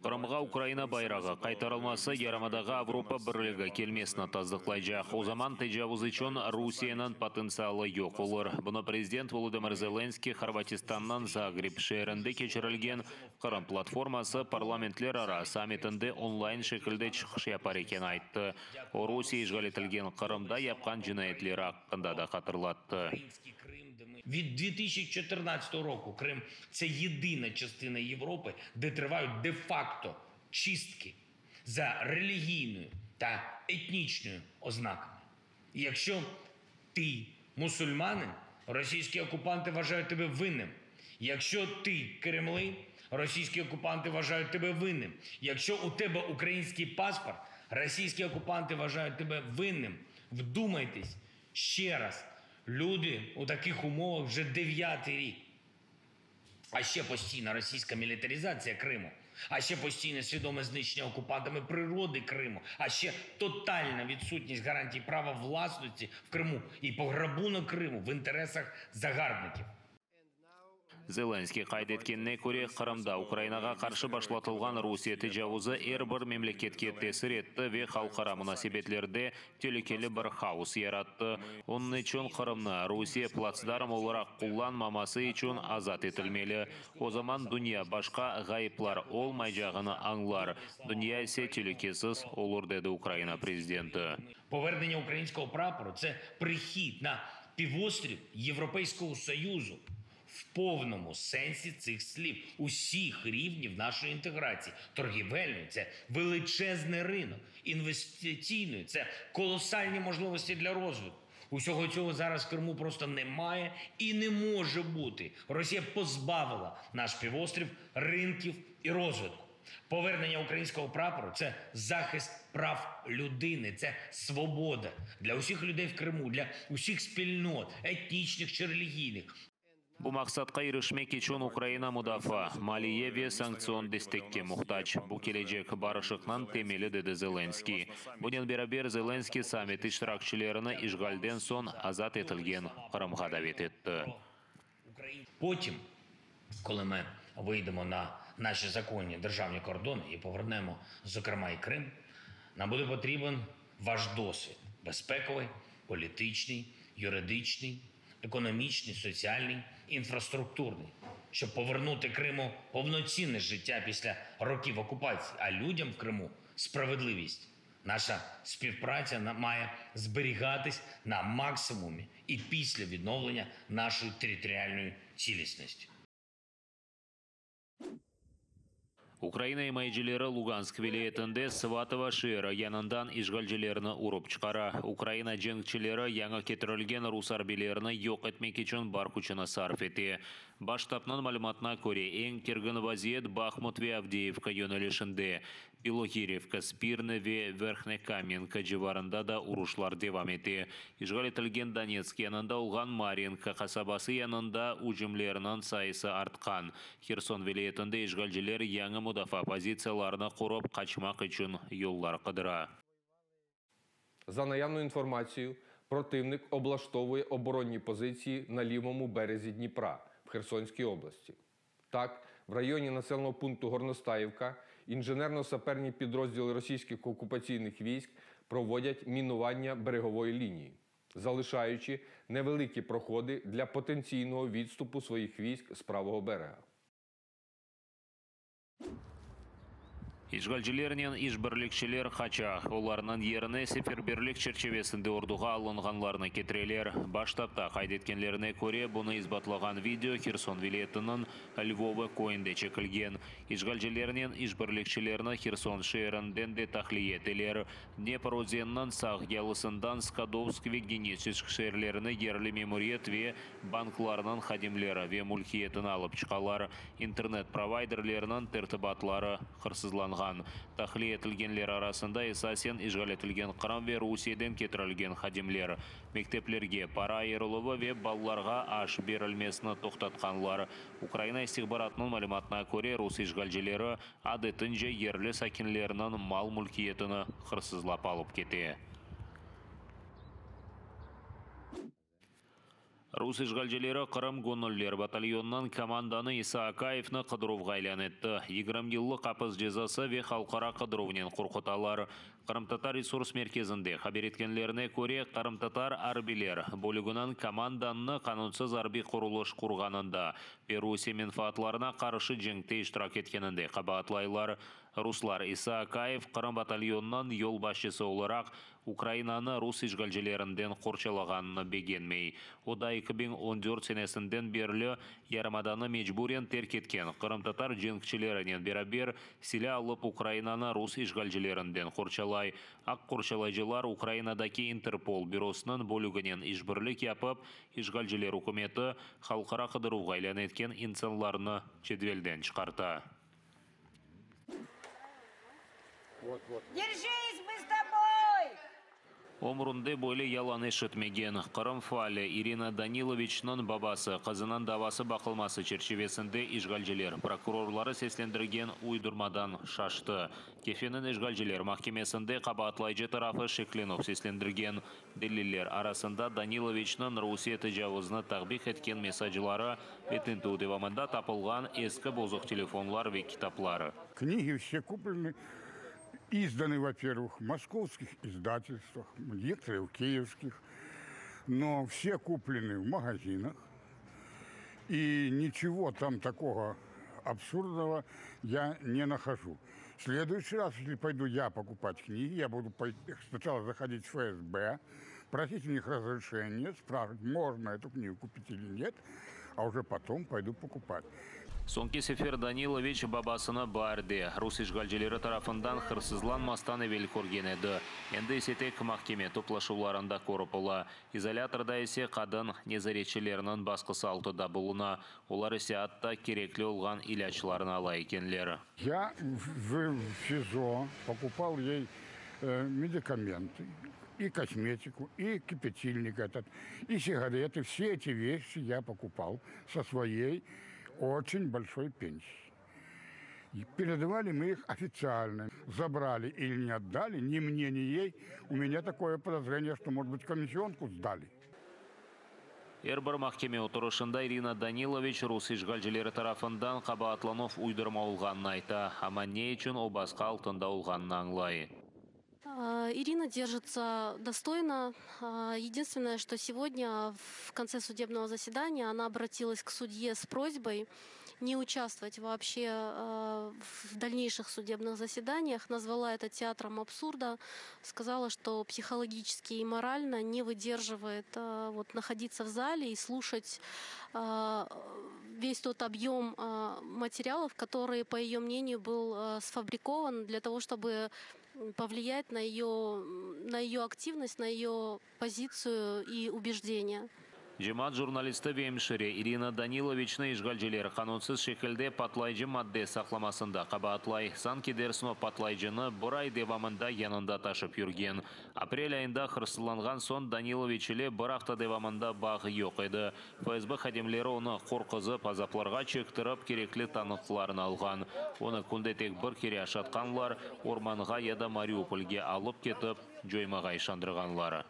Qırımğa Ukraina bayrağı qaytarılması yarımadağa Avropa Birligi kelmesini tasdıqlaycaq, o zaman tecavuz içün Rusiyeniñ potentsialı yoq olur. Bunı prezident Volodımır Zelenskıy Hırvatistannıñ Zagreb şeerinde keçirilgen Qırım platforması parlamentlerara sammitinde onlayn şekilde çıqış yapar eken ayttı. O, Rusiye işğal etilgen Qırımda yapqan cinayetleri aqqında da hatırlattı. Від 2014 року Крим це єдина частина Європи, де тривають де-факто чистки за релігійною та етнічною ознаками. І якщо ти мусульманин, російські окупанти вважають тебе винним. Якщо ти кремли, російські окупанти вважають тебе винним. Якщо у тебе український паспорт, російські окупанти вважають тебе винним. Вдумайтесь ще раз. Люди у таких умовах вже дев'ятий рік. А ще постійна російська мілітаризація Криму, а ще постійне свідоме знищення окупантами природи Криму, а ще тотальна відсутність гарантій права власності в Криму і пограбунок Криму в інтересах загарбників. Zelenskıy qayd etkenine köre, Qırımda Ukrainağa qarşı başlatılğan Rusiye tecavuzı er bir memleketke tesir etti ve halqara munasebetlerde telükeli bir haos yarattı. Onıñ içün Qırımnı Rusiye platsdarm olaraq qullanmaması içün azat etilmeli. O zaman dünya başqa ğayıplar olmaycağını añlar, dünya ise telükesiz olur, dedi Ukraina prezidenti. Повернення українського прапору – це прихід на півострів Європейського Союзу в повному сенсі цих слів, усіх рівнів нашої інтеграції. Торгівельної – це величезний ринок, інвестиційної – це колосальні можливості для розвитку. Усього цього зараз в Криму просто немає і не може бути. Росія позбавила наш півострів ринків і розвитку. Повернення українського прапору – це захист прав людини, це свобода для усіх людей в Криму, для усіх спільнот, етнічних чи релігійних. Bu maqsatqa irişmek içün Ukraina mudafaa, maliye ve sanktsion destekke muhtac. Bu kelecek barışıqnıñ temeli, dedi Zelenskıy. Bunen beraber, Zelenskıy sammit iştirakçilerini işğalden soñ azat etilgen Qırımğa davet etti. Потім, коли ми вийдемо на наші законні державні кордони і повернемо, зокрема, і Крим, нам буде потрібен ваш досвід безпековий, політичний, юридичний, економічний, соціальний, інфраструктурний, щоб повернути Криму повноцінне життя після років окупації, а людям в Криму справедливість. Наша співпраця має зберігатись на максимумі і після відновлення нашої територіальної цілісності. Ukraina imayecileri Lugansk vilâyetinde Svatovo şeeri yanından işğalcilerni urıp çıqara. Ukraina cenkçileri yañı ketirilgen rus arbiylerini yoq etmek içün bar küçüni sarf ete. Baş ştabnıñ malümatına köre, eñ kergin vaziyet Bahmut ve Avdeyevka yönelişinde. Bilohirivka, Spirne ve Verhnekamenka civarında da uruşlar devam ete. İşğal etilgen Donetsk yanında olğan Maryinka qasabası yanında ücümlerniñ sayısı artqan. Herson vilâyetinde işğalciler yañı mudafaa pozitsiyalarını qurıp, qaçmaq içün yollar qıdıra. За наявною інформацією, противник облаштовує оборонні позиції на лівому березі Дніпра в Херсонській області. Так, в районі населеного пункту Горностаївка інженерно-саперні підрозділи російських окупаційних військ проводять мінування берегової лінії, залишаючи невеликі проходи для потенційного відступу своїх військ з правого берега. İşğalcilernen işbirlikçiler qaça, olarnıñ yerine seferberlik çerçivesinde orduğa alınğanlarnı ketireler. Baş ştabda qayd etkenlerine köre, bunı isbatlağan video Herson vilâyetiniñ Lvove köyünde çekilgen. İşğalcilernen işbirlikçilerni Herson şeerinden de tahliye eteler. Dnepr özeniniñ sağ yalısından Skadovsk ve Geniçesk şeerlerine yerli memuriyet ve banklarnıñ hadimleri ve mülkiyetini alıp çıqalar. İnternet provayderleriniñ tertibatları hırsızlanğan. yasaqlanğan. Tahliye etilgenler arasında esasen işğal etilgen Qırım ve Rusiyeden ketirilgen hadimler. Mekteplerge para ayırıluvı ve balalarğa aş berilmesini toqtatqanlar. Ukraina istihbaratınıñ malümatına köre, rus işğalcileri adetince yerli sakinlerniñ mal-mülkiyetini hırsızlap alıp kete. Rus işğalcileri Qırım göñüller batalyonınıñ komandanı İsa Akayevni qıdıruvğa ilân etti. 20 yıllıq apis cezası ve halqara qıdıruvnen qorqutalar. Qırımtatar resurs merkezinde haber etkenlerine köre, qırımtatar arbiyler bölüginiñ komandanını qanunsız arbiy qurulış qurğanında ve Rusiye menfaatlarına qarşı cenkte iştirak etkeninde qabaatlaylar. Ruslar İsa Akayev Qırım batalyonınıñ yolbaşçısı olaraq Ukrainanı rus işğalcilerinden qorçalağanını begenmey. O da 2014 senesinden berli yarımadanı mecburen terk etken qırımtatar cenkçilerinen beraber silâ alıp Ukrainanı rus işğalcilerinden qorçalay. Aq qorçalayıcılar Ukrainadaki İnterpol bürosınıñ bölüginen işbirlik yapıp, işğalciler ükümeti halqara qıdıruvğa ilân etken insanlarnı cedvelden çıqarta. Держись, мы с тобой! Ömründe böyle yalan eşitmegen Qırım faali İrina Daniloviçniñ babası qızınıñ davası baqılması çerçivesinde işğalciler prokurorları seslendirgen uydurmadan şaştı. Kefeniñ işğalciler mahkemesinde qabaatlayıcı tarafı şeklenüv seslendirgen deliller arasında Daniloviçniñ Rusiye tecavuzını takbih etken mesacları ve tintüv devamında tapılğan eski bozuq telefonlar ve kitapları. Книги все куплены, изданы, во-первых, в московских издательствах, некоторые в киевских, но все куплены в магазинах. И ничего там такого абсурдного я не нахожу. В следующий раз, если пойду я покупать книги, я буду сначала заходить в ФСБ, просить у них разрешение, спрашивать, можно эту книгу купить или нет, а уже потом пойду покупать. Soñki sefer Daniloviç babasını baarde rus işğalcileri tarafından hırsızlanmastan evel körgen edi. Endi ise tek mahkeme toplaşuvlarında körip ola. İzolâtorda ise qadın nezaretçilerniñ basqısı altında buluna. Olar ise atta kerekli olğan ilâclarını ala ekenler. Я в СИЗО покупал ей медикаменты, и косметику, и кипятильник этот, и сигареты. Все эти вещи я покупал со своей очень большой пенсии. И передавали мы их официально. Забрали или не отдали, ни мне, ни ей. У меня такое подозрение, что, может быть, комиссионку сдали. Er bir mahkeme oturışında İrina Daniloviç rus işğalcileri tarafından qabaatlanuv uydurma olğanını ayta, amma ne içün o basqı altında olğanını añlay. Ирина держится достойно. Единственное, что сегодня в конце судебного заседания она обратилась к судье с просьбой не участвовать вообще в дальнейших судебных заседаниях. Назвала это театром абсурда. Сказала, что психологически и морально не выдерживает вот, находиться в зале и слушать весь тот объем материалов, который, по ее мнению, был сфабрикован для того, чтобы повлиять на ее активность, на ее позицию и убеждения. Cemaat jurnalisti ve emşire İrina Daniloviçni işğalciler qanunsız şekilde patlayıcı madde saqlamasında qabaatlay. Sanki dersiñ o patlayıcını bir ay devamında yanında taşıp yürgen. Aprel ayında hırsızlanğan soñ Daniloviç ile bir afta devamında bağ yoq edi. FSB hadimleri onı qorquzıp, azaplarğa çektirip, kerekli tanıqlarını alğan. Onı künde tek bir kere aşatqanlar, ormanğa ya da Mariupolge alıp ketip, coymağa işandırğanlar.